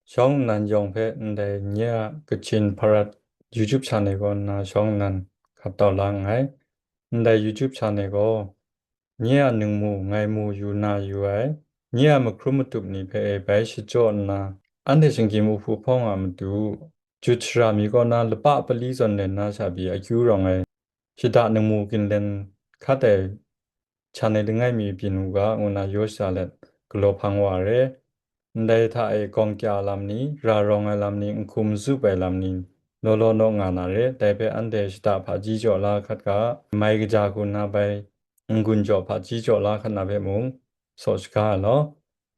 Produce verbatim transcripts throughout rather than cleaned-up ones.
Shawng nnan yawng hpe ndai nye a Kachin Hparat YouTube channel kaw nna shawng nnan hkap tau la nngai. Ndai YouTube channel gaw nye a ningmu ngai mu yu na yu ai, nye a mahkrum matup ni hpe e bai shachyaw nna, anhte shinggyim uhpu hpawng a matu, jut shara mi kaw na lapa pali zawn len na sha pyi akyu rawng ai, shada ningmu ginlen hkat ai, channel langai mi byin u ga, ngu na yaw sha let galaw hpang wa re. Ndai hta e gawng kya lam ni, ra rawng ai lam ni, nhkum zup ai lam ni, law law naw nga na re. Dai hpe anhte shada hpaji jaw la hkat ga, mai kaja hku nna bai n-gun jaw hpaji jaw la hkat na hpe mung, saw shaga ai law.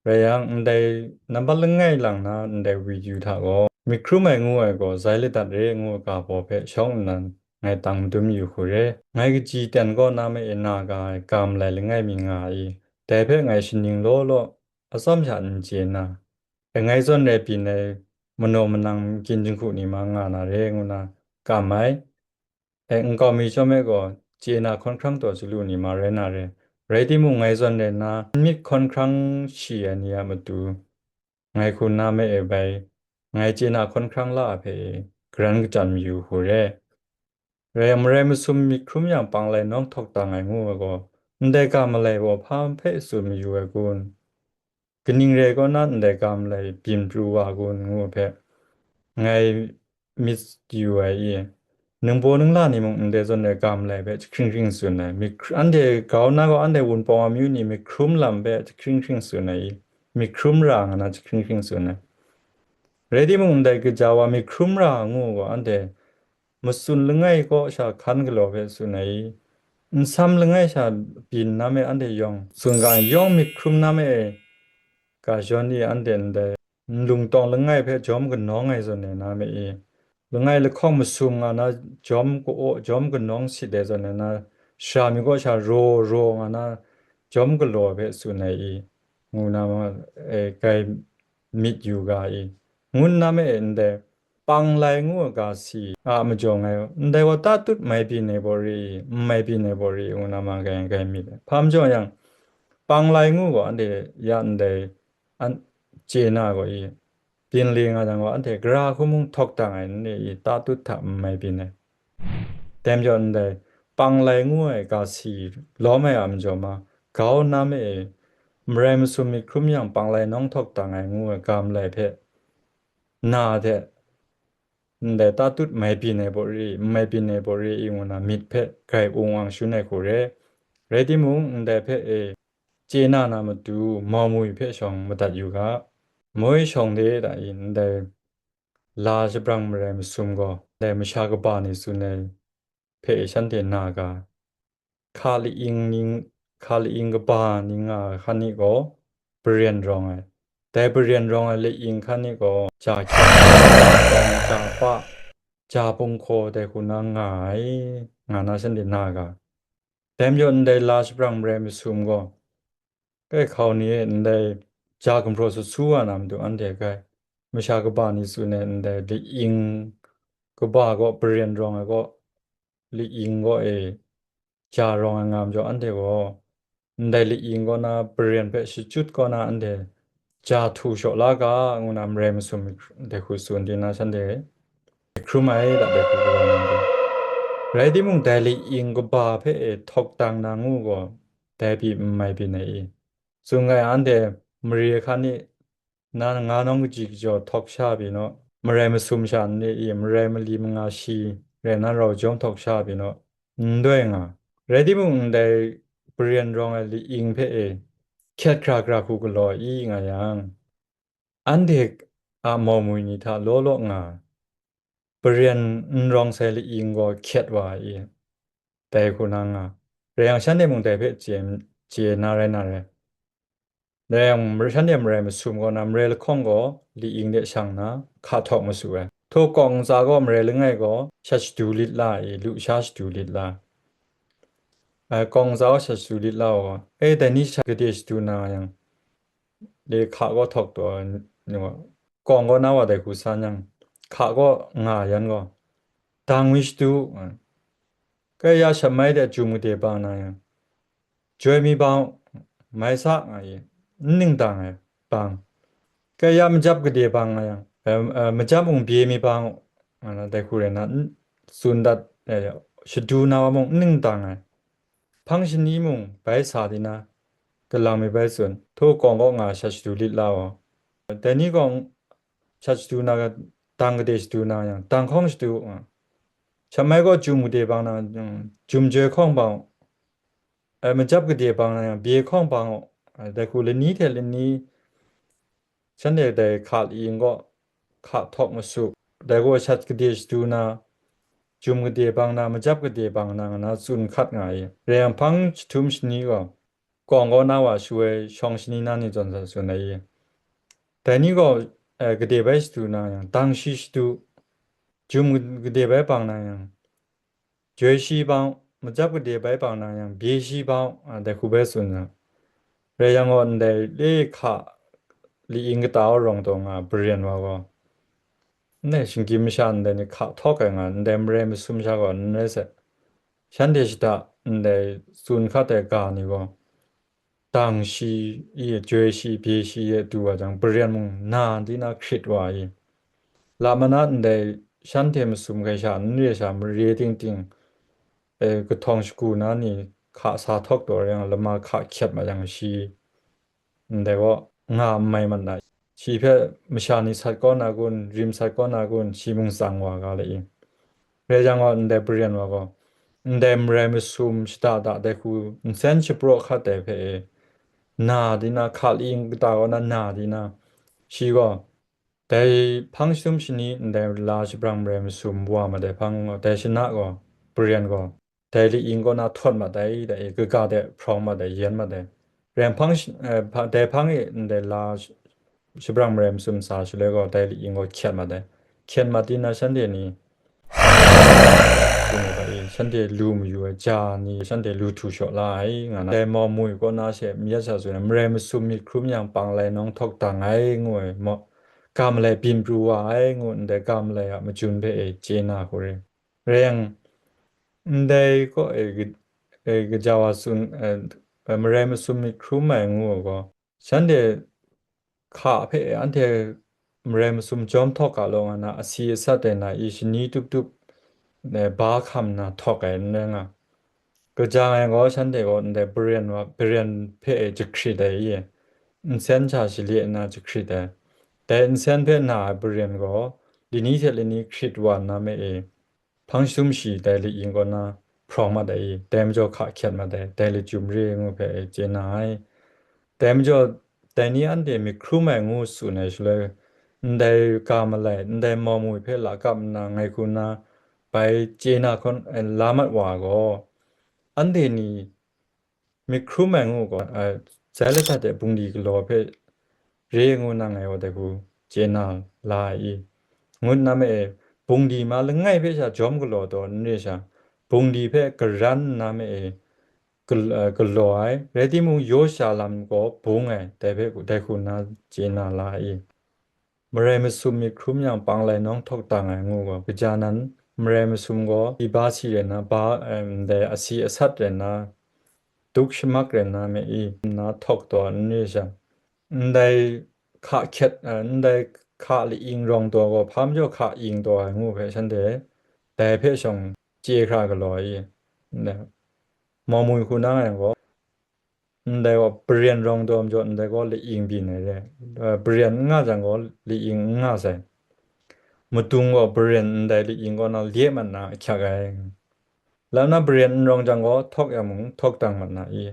Rai yang, ndai nambat langai lang na ndai video hta gaw, myit hkrum ai ngu ai gaw, zai ladat re ngu ai ga baw hpe shawng nnan ngai tang madun yu hku re. Ngai kaji ten kaw na ma e na ga ai ga malai langai mi nga i, dai hpe ngai shaning law law, atsawm sha n chye na, e ngai zawn rai byin ai manaw manang magyin jinghku ni ma nga na re ngu na kam ai. E, nkau mi chyawm e gaw, chye na hkawn hkrang taw chyalu ni ma rai na re. Rai timung, ngai zawn rai nna, n myit hkawn hkrang shi ai ni a matu, ngai hku na ma e bai, ngai chye na hkawn hkrang la ai hpe e, garan kachyan mayu hku re. Rai yang, marai masum myit hkrum yang panglai nawng htawk dang ai ngu ai gaw, ndai ga malai gaw hpa hpe tsun mayu ai kun? Kaning rai kaw na ndai ga malai byin pru wa kun ngu hpe, ngai myit yu ai i, ningbaw ningla ni mung ndai zawn ai ga malai hpe jahkring hkring tsun ai. Myit hkr-, anhte grau na gaw, anhte Wunpawng amyu ni myit hkrum lam hpe jahkring hkring tsun ai i, myit hkrum ra nga na jahkring hkring tsun ai. Rai timung, ndai gaja wa myit hkrum ra ngu gaw, anhte matsun langai kaw sha hkan galaw hpe tsun ai i, nsam langai sha byin na me anhte yawng tsun ga, yawng myit hkrum na me e, ga jawn i anhte ndai nlung tawng langai hpe jawm kanawng ai zawn e na me i, langai lahkawng masum nga na jawm ka-, jawm kanawng sit ai zawn e na, shara mi kaw sha raw raw nga na jawm galaw hpe tsun ai i, ngu na ma e, gai myit yu ga i, ngun na me e ndai panglai ngu ai ga si a majaw ngai, ndai gaw tatut mai byin ai baw re i, n mai byin ai baw re i, ngu na ma gai, gai myit ai. Hpa majaw yang, panglai ngu gaw anhte ya ndai an, chye na gaw i, byin le nga jang gaw, anhte gara hku mung htawk dang ai n re i, tatut hta n mai byin ai. Dai majaw ndai panglai ngu ai ga si lawm ai a majaw ma, grau na me e, marai masum myit hkrum yang panglai nawng htawk dang ai ngu ai ga malai hpe, na hte ndai tatut mai byin ai baw re, n mai byin ai baw re i, ngu na myit hpe grai wung wang shun ai hku re. Rai timung, ndai hpe e, chye na na matu mau mui hpe shawng madat yu ga. Moi shawng de da i, ndai la shabrang marai masum gaw, ndai masha kaba ni tsun ai hpe shanhte na ga, hka la-ing ning, hka la-ing kaba ning nga ai hkan ni gaw, baren rawng ai. Dai baren rawng ai la-ing hkan ni gaw, ja hkyen, ja pa, ja punghkaw dai hku na nga ai, nga na shanhte na ga. Dai majaw ndai la shabrang marai masum gaw, kai hkau ni e ndai ja gumhpraw sut su wa na matu anhte kai, masha kaba ni tsun ai ndai la-ing kaba gaw baren rawng ai gaw, la-ing gaw e ja rawng ai nga majaw, anhte gaw ndai la-ing kaw na baren hpe shachyut kaw na anhte ja htu shaw la ga, ngu na marai masum dai hku tsun di na, shanhte hkrum ai da dai hku galaw na ndai. Rai timung, dai la-ing kaba hpe e htawk dang na ngu gaw, dai pyi n mai byin ai i? Tsun ga yang, anhte mare hkan ni na nga nawng kaji kajaw htawk sha pyi naw, marai masum sha n re i, marai mali manga shi rai na rau jawm htawk sha pyi naw, n doi nga. Rai timung, ndai baren rawng ai la-ing hpe e hkyet hkra hkra hku galaw i nga yang, anhte a mau mui ni hta law law nga, baren n rawng sai la-ing gaw hkyet wa ai i, dai hku na nga. Rai yang, shanhte mung dai hpe chye, chye na rai na rai. Dai yang, shanhte marai masum kaw na, marai lahkawng gaw li-ing de shang na, hka htawk masu ai. Htaw kawng ntsa gaw marai langai gaw shat shadu lit la i, lusha shadu lit la. Ai, kawng ntsa gaw shat shadu lit la u, e, dai ni sha gade shadu na yang, le hka gaw htawk taw ai, ni gaw, kawng gaw na wa dai hku san yang, hka gaw nga yan gaw, dang mi shadu, a, kai ya shat mai de jum gade ba na yang, joi mi bang, mai sa nga i, n ning dang ai bang, Kaya majap gade bang nga yang, eh, eh, majap mung bye mi bang, nga na, dai hku rai na, n-, tsun dat, eh, shadu na wa mung n ning dang ai. Hpang shani mung bai sa di na, galang mi bai tsun, hto kawng kaw nga shat shadu lit la wa. Dai ni gaw shat shadu na, dang gade shadu na yang, dang hkawng shadu, nga. Shat mai gaw jum gade bang na, mm, jum joi hkawng bang, eh, majap gade bang na yang, bye hkawng bang, eh, dai hku lani hte lani, shanhte dai hka ling gaw hka htawk masu, dai gaw shat gade shadu na, jum gade bang na, majap gade bang na, nga na tsun hkat nga i. Rai yang hpang jahtum shani gaw, kawng kaw na wa shu ai shawng shani na ni zawn sa tsun ai i. Dai ni gaw, eh, gade bai shadu na yang, dang shi shadu, jum gade bai bang na yang, joi shi bang, majap gade bai bang na yang, bye shi bang, a, dai hku bai tsun na. Rai yang gaw, ndai le hka li-ing kata aw rawng taw nga, baren wa gaw, ndai shinggyim masha ndai ni hka htawk ai nga, ndai marai masum sha gaw, n rai sai. Shanhte shada ndai tsun hkat ai ga ni gaw, dang shi i, joi shi, bye shi e du wa jang, baren mung na di na hkrit wa i. Lama na ndai shanhte masum hkai sha, n re sha, mare ting ting, e, kahtawng shagu na ni hka sa htawk taw rai yang, lama hka hkyet ma yang shi, ndai gaw nga n mai mat na. Shi hpe masha ni sat kaw na kun, rim sat kaw na kun, shi mung tsang wa ga le i. Rai yang gaw, ndai baren wa gaw, ndai marai masum shada da dai hku nsen shapraw hkat ai hpe e, na di na, hka ling kata kaw na, na di na, shi gaw, dai hpang jahtum shani ndai la shabrang marai masum wa mat ai hpang gaw, dai shana gaw, baren gaw, dai li-ing kaw na htawt mat ai, dai kaga de hprawng mat ai, yen mat ai. Rai hpang sh-, eh, hpa-, dai hpang e ndai la sh-, shabrang marai masum sa shaloi gaw, dai li-ing gaw hkyet mat ai. Hkyet mat di na shanhte ni, shanhte lu mayu ai, ja ni shanhte lu htu shaw la ai, nga na. Dai mau mui kaw na she mayat sha tsun ai, marai masum myit hkrum yang pang lai nawng htawk dang ai, ngu ai, mau, ga malai byin pru wa ai, ngu ndai ga malai a majun hpe e chye na hku re. Rai yang, ndai kaw e ga-, e gaja wa tsun, e, e, marai masum myit hkrum ai ngu ai gaw, shanhte hka hpe anhte marai masum jawm htawk ga law nga na, asi asat ai na i shani tup tup, e, ba hkam na htawk ai n rai nga. Kaja ngai gaw, shanhte gaw ndai baren wa, baren hpe e jahkrit ai i, nsen sha shale nna jahkrit ai. Dai nsen hpe na ai baren gaw, lani hte lani hkrit wa nna me e, hpang jahtum shi dai li-ing kaw na hprawng mat ai i, dai majaw hka hkyet mat ai, dai lachyum re ngu hpe e chye na ai. Dai majaw, dai ni anhte myit hkrum ai ngu tsun ai shaloi, ndai ga malai, ndai mau mui hpe lakap nna ngai hku nna bai chye na hkawn, eh, la mat wa gaw, anhte ni myit hkrum ai ngu gaw, eh, zai ladat ai bungli galaw hpe re ngu na ngai gaw dai hku chye na la ai i? Ngut na ma e, bungli ma langai hpe sha jawm galaw taw n re sha, bungli hpe garan nna ma e, gal-, eh, galaw ai, rai timung, yaw sha lam gaw bung ai, dai hpe, dai hku nna chye na la ai i? Marai masum myit hkrum yang pang lai nawng htawk dang ai ngu gaw, kaja nan, marai masum gaw, iba si rai nna, ba, em, ndai asi asat rai nna, duk shamak rai nna me i, nna htawk taw n re sha, ndai hka hkyet, eh, ndai hka li-ing rawng taw gaw, hpa majaw hka ing taw ai ngu hpe shanhte dai hpe shawng chye hkra galaw ai i? Ndai mau mui hku na nga yang gaw, ndai gaw baren rawng taw majaw, ndai gaw li-ing byin ai re. Eh, baren n nga jang gaw, li-ing n nga sai. Madung gaw baren ndai li-ing kaw na lye mat na ahkyak ai. Lam na baren n rawng jang gaw, htawk yang mung, htawk dang mat na i?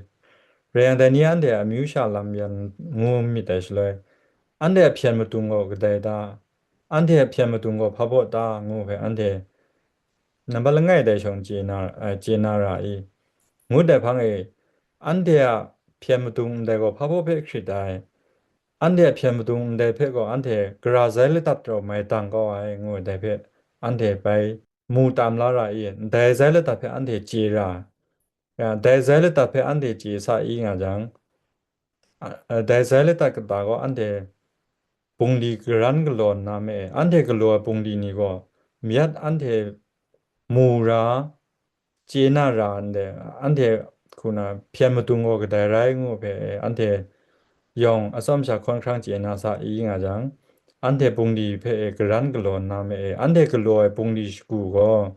Rai yang, dai ni anhte a amyu sha lam yan ngu myit dai shaloi, anhte a hpyen madung gaw kadai ta? Anhte a hpyen madung gaw hpa baw ta? Ngu hpe anhte nambat langai dai shawng chye na, eh, chye na ra i? Ngut ai hpang e, anhte a hpyen madung ndai gaw hpa baw hpe hkrit ai? Anhte a hpyen madung ndai hpe gaw anhte gara zai ladat rau mai dang kau ai, ngu ai dai hpe anhte bai mu tam la ra i? Ndai zai ladat hpe anhte chye ra ai. Ya, dai zai ladat hpe anhte chye sa i nga jang, a, a, dai zai ladat kata gaw anhte bungli garan galaw nna me, anhte galaw ai bungli ni gaw mayat anhte mu ra, chye na ra ndai, anhte hku na hpyen madung gaw kadai rai ngu hpe, anhte yawng atsawm sha hkawn hkrang chye na sa i nga jang, anhte bungli hpe e garan galaw nna me e, anhte galaw ai bungli shagu gaw,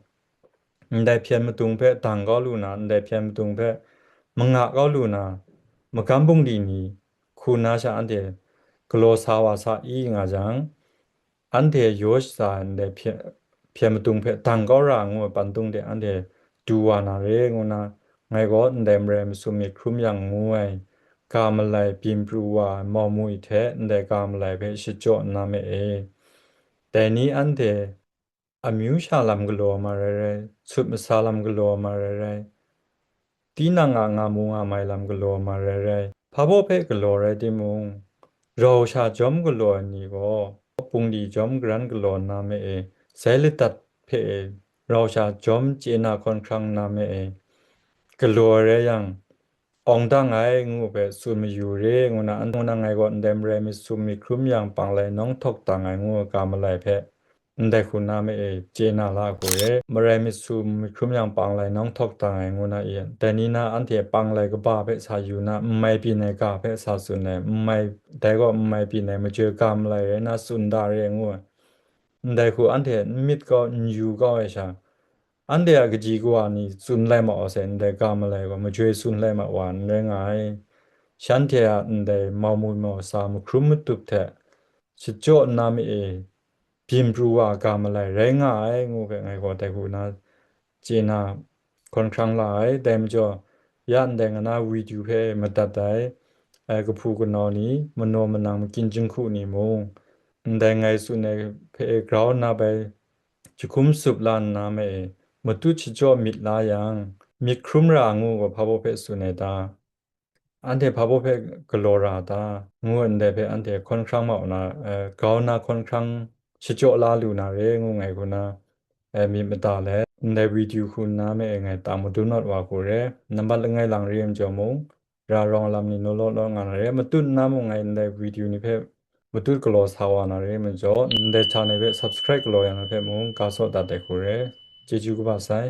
ndai hpyen madung hpe dang kau lu na, ndai hpyen madung hpe manga kau lu na, magam bungli ni hku na sha anhte galaw sa wa sa i nga jang, anhte yaw shaza ai ndai hpyen, hpyen madung hpe dang kau ra ngu ai pandung de anhte du wa na re ngu na, ngai gaw ndai marai masum myit hkrum yang ngu ai ga malai byin pru wa ai mau mu hte ndai ga malai hpe shachyaw nna me e. Dai ni anhte amyu sha lam galaw ma rai rai, sut masa lam galaw ma rai rai, tinang a nga mu nga mai lam galaw ma rai rai, hpa baw hpe galaw rai timung, rau sha jawm galaw ai ni gaw, bungli jawm garan galaw nna me e, sai ladat hpe e, rau sha jawm chye na hkawn hkrang nna me e, galaw ai rai yang, awng dang ai ngu hpe tsun mayu re ngu na, ngu na ngai gaw ndai marai masum myit hkrum yang panglai nawng htawk dang ai ngu ai ga malai hpe, ndai hku na me e chye na la hku re, marai masum myit hkrum yang panglai nawng htawk dang ai ngu na e, dai ni na anhte panglai kaba hpe sa yu na, n mai byin ai ga hpe sa tsun ai, n mai, dai gaw n mai byin ai majoi ga malai rai na tsun da re ngu ai. Ndai hku anhte n myit kau, n yu kau ai sha, anhte a kaji kawa ni tsun lai ma wa sai, ndai ga malai gaw majoi tsun lai ma wa n rai nga ai. Shanhte a ndai mau mu mau sa mahkrum matup hte shachyaw nna ma e byin pru wa ga malai rai nga ai ngu hpe ngai gaw dai hku na chye na hkawn hkrang la ai. Dai majaw, ya ndai nga na video hpe madat ai, ai kahpu kanau ni, manaw manang makyin jinghku ni mung, ndai ngai tsun ai hpe grau nna bai jahkum sup la nna me e, matut shachyaw myit la yang, myit hkrum ra ngu gaw hpa baw hpe tsun ai ta? Anhte hpa baw hpe galaw ra ta? Ngu ndai hpe anhte hkawn hkrang mau na, eh, grau na hkawn hkrang shachyaw la lu na re ngu ngai hku na, eh, myit mada let, ndai video hku nna me e ngai tang madun mat wa hku re, nambat langai lang re ai majaw mung, ra rawng lam ni naw law law nga na re, matut nna mung ngai ndai video ni hpe matut galaw sa wa na re majaw, ndai channel hpe subscribe galaw ya na hpe mung ga saw dat ai hku re, chyeju kaba sai.